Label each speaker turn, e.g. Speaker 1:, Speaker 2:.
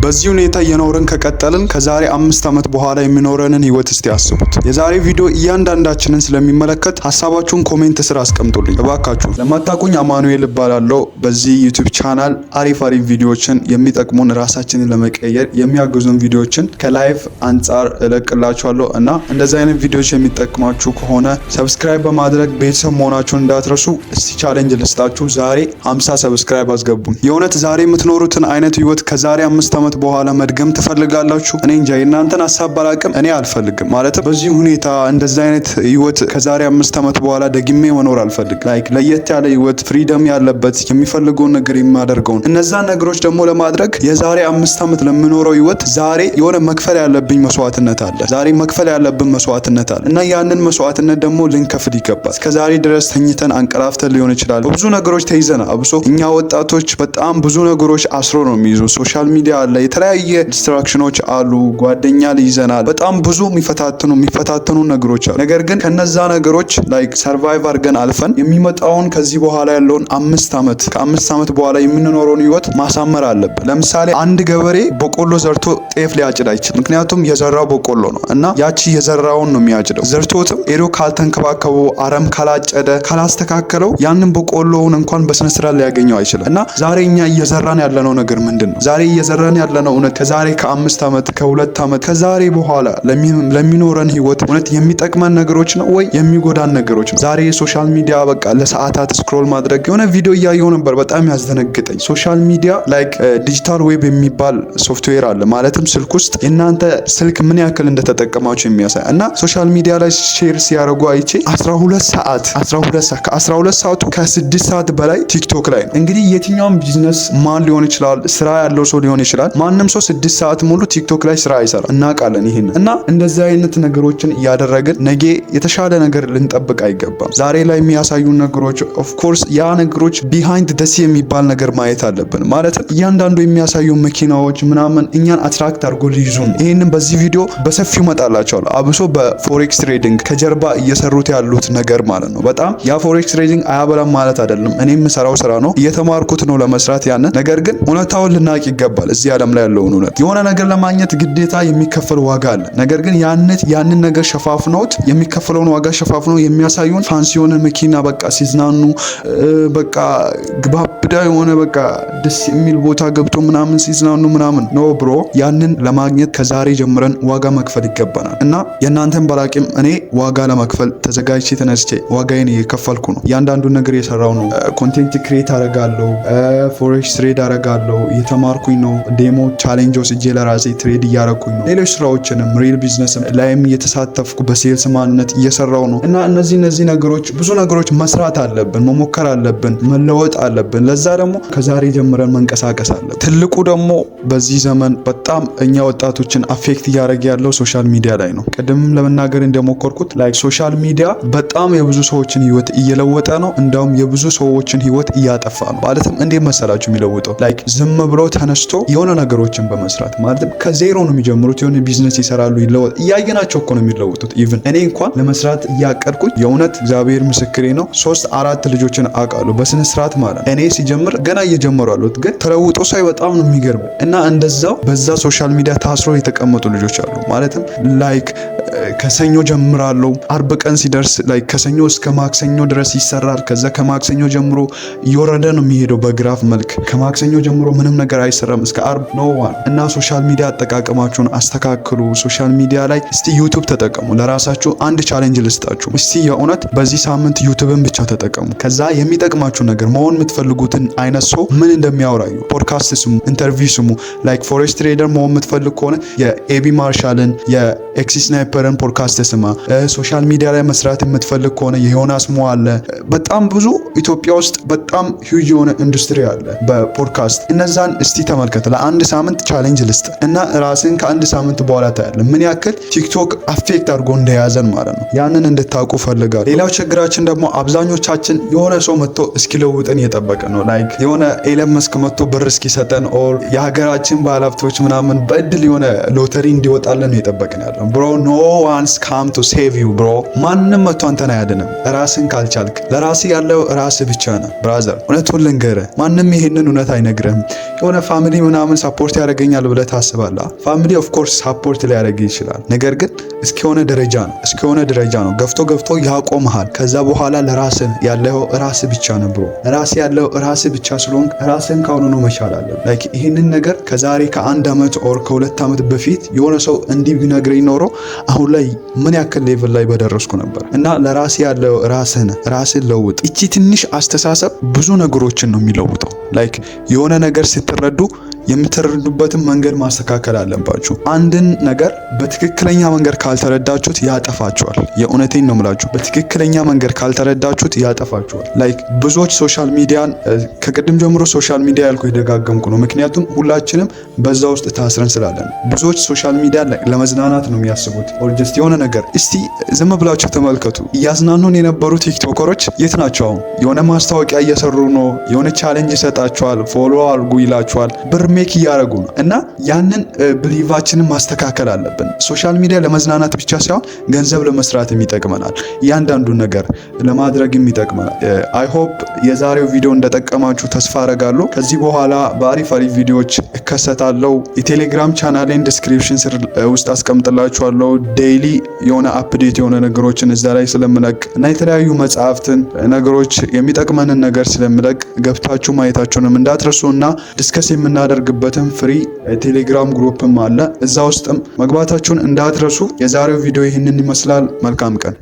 Speaker 1: በዚህ ሁኔታ እየኖርን ከቀጠልን ከዛሬ 5 ዓመት በኋላ የሚኖረንን ህይወት እስቲ አስቡት። የዛሬ ቪዲዮ እያንዳንዳችንን ስለሚመለከት ሀሳባችሁን comment ስር አስቀምጡልኝ እባካችሁ። ለማታውቁኝ አማኑኤል እባላለሁ። በዚህ YouTube channel አሪፍ አሪፍ ቪዲዮዎችን፣ የሚጠቅሙን፣ ራሳችንን ለመቀየር የሚያግዙን ቪዲዮዎችን ከ life አንጻር እለቅላችኋለሁ እና እንደዚህ አይነት ቪዲዮዎች የሚጠቅማችሁ ከሆነ subscribe በማድረግ ቤተሰብ መሆናችሁን እንዳትረሱ። እስቲ challenge ልስጣችሁ። ዛሬ 50 subscribe አስገቡኝ። የእውነት ዛሬ የምትኖሩትን አይነት ህይወት ከዛሬ 5 ዓመት በኋላ መድገም ትፈልጋላችሁ? እኔ እንጃ፣ የእናንተን ሀሳብ ባላቅም እኔ አልፈልግም። ማለትም በዚህ ሁኔታ እንደዚህ አይነት ህይወት ከዛሬ 5 ዓመት በኋላ ደግሜ መኖር አልፈልግም። Like ለየት ያለ ህይወት፣ freedom ያለበት፣ የሚፈልገውን ነገር የማደርገውን። እነዛን ነገሮች ደግሞ ለማድረግ የዛሬ 5 ዓመት ለምኖረው ህይወት ዛሬ የሆነ መክፈል ያለብኝ መስዋዕትነት አለ። ዛሬ መክፈል ያለብን መስዋዕትነት አለ እና ያንን መስዋዕትነት ደግሞ ልንከፍል ይገባል። እስከዛሬ ድረስ ተኝተን አንቀላፍተን ሊሆን ይችላል። በብዙ ነገሮች ተይዘናል። አብሶ እኛ ወጣቶች በጣም ብዙ ነገሮች አስሮ ነው የሚይዙ። Social media አለ፣ የተለያየ distraction ኖች አሉ፣ ጓደኛ ይዘናል። በጣም ብዙ የሚፈታተኑ ነገሮች አሉ። ነገር ግን ከነዛ ነገሮች like survive አድርገን አልፈን የሚመጣውን፣ ከዚህ በኋላ ያለውን 5 ዓመት፣ ከ5 ዓመት በኋላ የምንኖረውን ህይወት ማሳመር አለብን። ለምሳሌ አንድ ገበሬ በቆሎ ዘርቶ ጤፍ ሊያጭድ አይችልም። ምክንያቱም የዘራው በቆሎ ነው እና ያቺ የዘራውን ነው የሚያጭደው። ዘርቶትም ሄዶ ካልተንከባከበው፣ አረም ካላጨደ፣ ካላስተካከለው ያንን በቆሎውን እንኳን በስነስርዓት ሊያገኘው አይችልም። እና ዛሬ እኛ እየዘራን ያለነው ነገር ምንድን ነው? ዛሬ እየዘራን ያለነው እውነት ከዛሬ ከ5 ዓመት፣ ከ2 ዓመት፣ ከዛሬ በኋላ ለሚኖረን ህይወት እውነት የሚጠቅመን ነገሮች ነው ወይ የሚጎዳን ነገሮች ነው? ዛሬ የ social media በቃ ለሰዓታት scroll ማድረግ፣ የሆነ ቪዲዮ እያየው ነበር፣ በጣም ያስደነግጠኝ። Social media like digital web የሚባል ሶፍትዌር አለ። ማለትም ስልክ ውስጥ የእናንተ ስልክ ምን ያክል እንደተጠቀማችሁ የሚያሳይ እና social media ላይ share ሲያደርጉ አይቼ 12 ሰዓት፣ 12 ሰዓት፣ ከ12 ሰዓቱ ከ6 ሰዓት በላይ TikTok ላይ ነው። እንግዲህ የትኛውም business man ሊሆን ይችላል፣ ስራ ያለው ሰው ሊሆን ይችላል። ማንም ሰው 6 ሰዓት ሙሉ TikTok ላይ ስራ አይሰራም። እናውቃለን ይህን። እና እንደዚህ አይነት ነገሮችን እያደረግን ነገ የተሻለ ነገር ልንጠብቅ አይገባም። ዛሬ ላይ የሚያሳዩ ነገሮች of course ያ ነገሮች behind the scene የሚባል ነገር ማየት አለብን። ማለትም እያንዳንዱ የሚያሳዩ መኪናዎች ምናምን እኛን attract አድርጎ ሊይዙን፣ ይህንን በዚህ ቪዲዮ በሰፊው እመጣላችኋለሁ። አብሶ በ forex trading ከጀርባ እየሰሩት ያሉት ነገር ማለት ነው። በጣም ያ forex trading አያበላም ማለት አይደለም። እኔ የምሰራው ስራ ነው፣ እየተማርኩት ነው ለመስራት ያንን ነገር። ግን እውነታውን ልናቅ ይገባል። እዚህ ዓለም ላይ ያለውን እውነት፣ የሆነ ነገር ለማግኘት ግዴታ የሚከፈል ዋጋ አለ። ነገር ግን ያንን ነገር ሸፋፍነውት፣ የሚከፈለውን ዋጋ ሸፋፍነው የሚያሳዩን fancy የሆነ መኪና፣ በቃ ሲዝናኑ፣ በቃ ግባብዳ የሆነ፣ በቃ ደስ የሚል ቦታ ገብቶ ምናምን ሲዝናኑ ምናምን። No bro፣ ያንን ለማግኘት ከዛሬ ጀምረን ዋጋ መክፈል ይገባናል። እና የእናንተን ባላቂም እኔ ዋጋ ለመክፈል ተዘጋጅቼ ተነስቼ ዋጋዬን እየከፈልኩ ነው። እያንዳንዱን ነገር እየሰራው ነው። Content create አረጋለሁ፣ forex trade አረጋለሁ፣ እየተማርኩኝ ነው። Demo challenge ወስጄ ለራሴ trade እያረኩኝ ነው። ሌሎች ስራዎችንም real business ላይም እየተሳተፍኩ በ sales man ነት እየሰራው ነው። እና እነዚህ ነገሮች፣ ብዙ ነገሮች መስራት አለብን፣ መሞከር አለብን፣ መለወጥ አለብን። ለዛ ደግሞ ከዛሬ ጀምረን መንቀሳቀስ አለብን። ትልቁ ደግሞ በዚህ ዘመን በጣም እኛ ወጣቶችን affect እያደረገ ያለው social media ላይ ነው። ቅድምም ለመናገር እንደሞከርኩት like social media በጣም የብዙ ሰዎችን ህይወት እየለወጠ ነው። እንዳውም የብዙ ሰዎችን ህይወት እያጠፋ ነው። ማለትም እንዴት መሰላችሁ የሚለውጠው? Like ዝም ብሎ ተነስቶ የሆነ ነገሮችን በመስራት፣ ማለትም ከዜሮ ነው የሚጀምሩት። የሆነ ቢዝነስ ይሰራሉ፣ ይለወጥ፣ እያየናቸው እኮ ነው የሚለውጡት። Even እኔ እንኳን ለመስራት እያቀድኩኝ፣ የእውነት እግዚአብሔር ምስክሬ ነው፣ ሶስት አራት ልጆችን አውቃለሁ በስነ ስርዓት ማለት ነው። እኔ ሲጀምር ገና እየጀመሩ ያሉት ግን ተለውጦ ሳይ በጣም ነው የሚገርም። እና እንደዛው በዛ social media ታስሮ የተቀመጡ ልጆች አሉ። ማለትም like ከሰኞ ጀምራለሁ፣ አርብ ቀን ሲደርስ like ከሰኞ እስከ ማክሰኞ ድረስ ይሰራል። ከዛ ከማክሰኞ ጀምሮ እየወረደ ነው የሚሄደው በ graph መልክ። ከማክሰኞ ጀምሮ ምንም ነገር አይሰራም እስከ አርብ፣ no one። እና social media አጠቃቀማችሁን አስተካክሉ። Social media ላይ እስቲ YouTube ተጠቀሙ። ለራሳችሁ አንድ challenge ልስጣችሁ። እስቲ የእውነት በዚህ ሳምንት YouTube ን ብቻ ተጠቀሙ። ከዛ የሚጠቅማችሁ ነገር፣ መሆን የምትፈልጉትን አይነት ሰው ምን እንደሚያወራ እዩ። ፖድካስት ስሙ፣ interview ስሙ። Like forex trader መሆን የምትፈልግ ከሆነ የኤቢ ማርሻልን፣ የኤክሲ ስናይፐርን ፖድካስት ስማ። Social media ላይ መስራት የምትፈልግ ከሆነ የዮናስ ሞ አለ። በጣም ብዙ፣ ኢትዮጵያ ውስጥ በጣም huge የሆነ ኢንዱስትሪ አለ በፖድካስት። እነዛን እስቲ ተመልከት። ለአንድ ሳምንት challenge ልስጥ እና ራስን ከአንድ ሳምንት በኋላ ታያለህ ምን ያክል TikTok affect አድርጎ እንደያዘን ማለት ነው። ያንን እንድታውቁ ፈልጋለሁ። ሌላው ችግራችን ደግሞ አብዛኞቻችን የሆነ ሰው መጥቶ እስኪለውጠን እየጠበቅን ነው። Like የሆነ ኤለን መስክ መጥቶ ብር እስኪሰጠን or የሀገራችን ባለሀብቶች ምናምን በእድል የሆነ ሎተሪ እንዲወጣልን ነው እየጠበቅን ያለው። Bro, no One's come to save you, bro። ማንም መጥቶ አንተን አያድንም ራስን ካልቻልክ። ለራስህ ያለው ራስህ ብቻ ነህ brother። እውነቱን ልንገርህ፣ ማንም ይሄንን እውነት አይነግርህም። የሆነ family ምናምን support ያደርገኛል ብለህ ታስባለህ። Family of course support ሊያደርግ ይችላል። ነገር ግን እስከሆነ ደረጃ ነው፣ እስከሆነ ደረጃ ነው። ገፍቶ ገፍቶ ያቆምሃል። ከዛ በኋላ ለራስህ ያለው ራስህ ብቻ ነው bro። ራስህ ያለው ራስህ ብቻ ስለሆንክ ራስህን ካሁኑ መቻል አለብህ። Like ይህንን ነገር ከዛሬ ከአንድ ዓመት or ከ2 ዓመት በፊት የሆነ ሰው እንዲህ ቢነግረኝ ኖሮ አሁን ላይ ምን ያክል level ላይ በደረስኩ ነበር። እና ለራስህ ያለው ራስህ ነህ። ራስህን ለውጥ። እቺ ትንሽ አስተሳሰብ ብዙ ነገሮችን ነው የሚለውጠው። Like የሆነ ነገር ስትረዱ የምትረዱበትን መንገድ ማስተካከል አለባችሁ። አንድን ነገር በትክክለኛ መንገድ ካልተረዳችሁት ያጠፋችኋል። የእውነቴን ነው የምላችሁ። በትክክለኛ መንገድ ካልተረዳችሁት ያጠፋችኋል። Like ብዙዎች social media ን፣ ከቅድም ጀምሮ social media ያልኩ የደጋገምኩ ነው። ምክንያቱም ሁላችንም በዛ ውስጥ ታስረን ስላለን ብዙዎች social media ለመዝናናት ነው የሚያስቡት። Or just የሆነ ነገር። እስቲ ዝም ብላችሁ ተመልከቱ። እያዝናኑን የነበሩ ቲክቶከሮች የት ናቸው አሁን? የሆነ ማስታወቂያ እየሰሩ ነው። የሆነ challenge ይሰጣቸዋል። Follow አድርጉ ይላቸዋል። ብር make እያደረጉ ነው። እና ያንን belief ኣችንን ማስተካከል አለብን። Social media ለመዝናናት ብቻ ሳይሆን ገንዘብ ለመስራትም ይጠቅመናል። እያንዳንዱን ነገር ለማድረግም ይጠቅመናል። I hope የዛሬው ቪዲዮ እንደጠቀማችሁ ተስፋ አረጋለሁ። ከዚህ በኋላ በአሪፍ አሪፍ ቪዲዮዎች እከሰታለሁ። የቴሌግራም ቻናሌን description ስር ውስጥ አስቀምጥላችኋለሁ። Daily የሆነ update የሆነ ነገሮችን እዛ ላይ ስለምለቅ እና የተለያዩ መጽሐፍትን ነገሮች የሚጠቅመንን ነገር ስለምለቅ ገብታችሁ ማየታችሁንም እንዳትረሱ እና discuss የምናደርግበትም free ቴሌግራም group ም አለ። እዛ ውስጥም መግባታችሁን እንዳትረሱ። የዛሬው ቪዲዮ ይህንን ይመስላል። መልካም ቀን።